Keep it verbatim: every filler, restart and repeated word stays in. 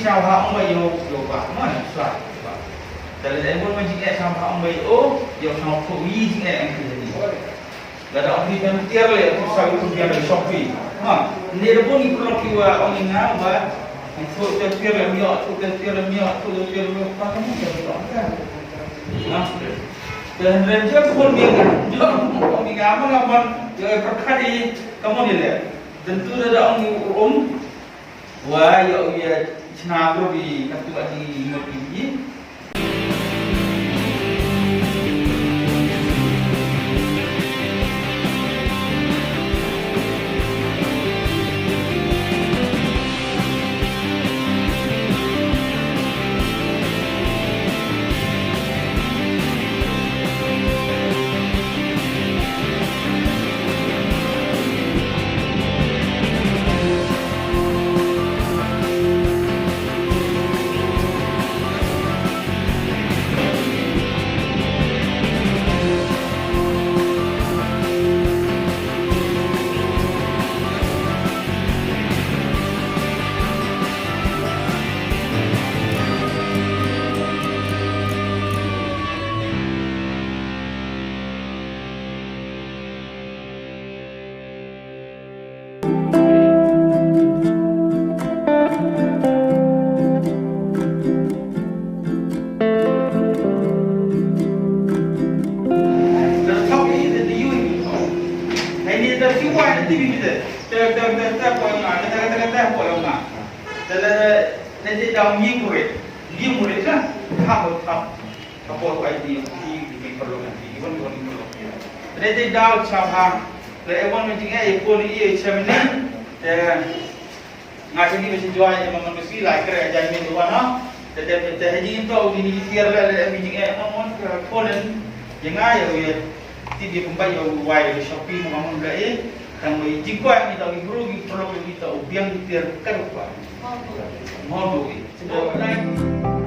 Sngewbha ong ba ïoh, ïoh ba, ma, sngewbha. Te lada ong ba jingeh sngewbha ong ba ïoh, ïoh sngewbha ïoh jingeh ong ki. Lada ong ki ban tiar leh, ong sa ïoh pynbiang da Shopee. Ma, ne da bun ki paralok kiwa ong ïa nga ba, ïathuh te tiar leh ym ïoh, ïathuh te tiar leh ym ïoh, ïathuh te tiar leh ym ïoh, pa ka mut ka ïoh ka. Ma, te hynrei jong bun ïa nga, jong bun ïa nga, ma nga ban ïoh pyrkhat ïa ka mon ïa leh. Tentu lada ong ïa u um, Wa ïa u ïa chna group i katu ati mut i. Ka por ai ti, ti, ti, ti, paralok, ti, ti, wan, wan, paralok. Te te daw chap ha. Te e wan me jingeh e pon i e chemni. Te nga te ni me jingeh e ma man me si lai kre jai me wan ha. Te te te he jing to di ni tiar le le me jingeh ma mon ka konen. Ye nga ye ye. Ti di pembai ye wai le shopping ma mon le e. Tang me jingkoi ni ta i bru i paralok i ta u biang i tiar ka rupa. Mo do i. Mo do i.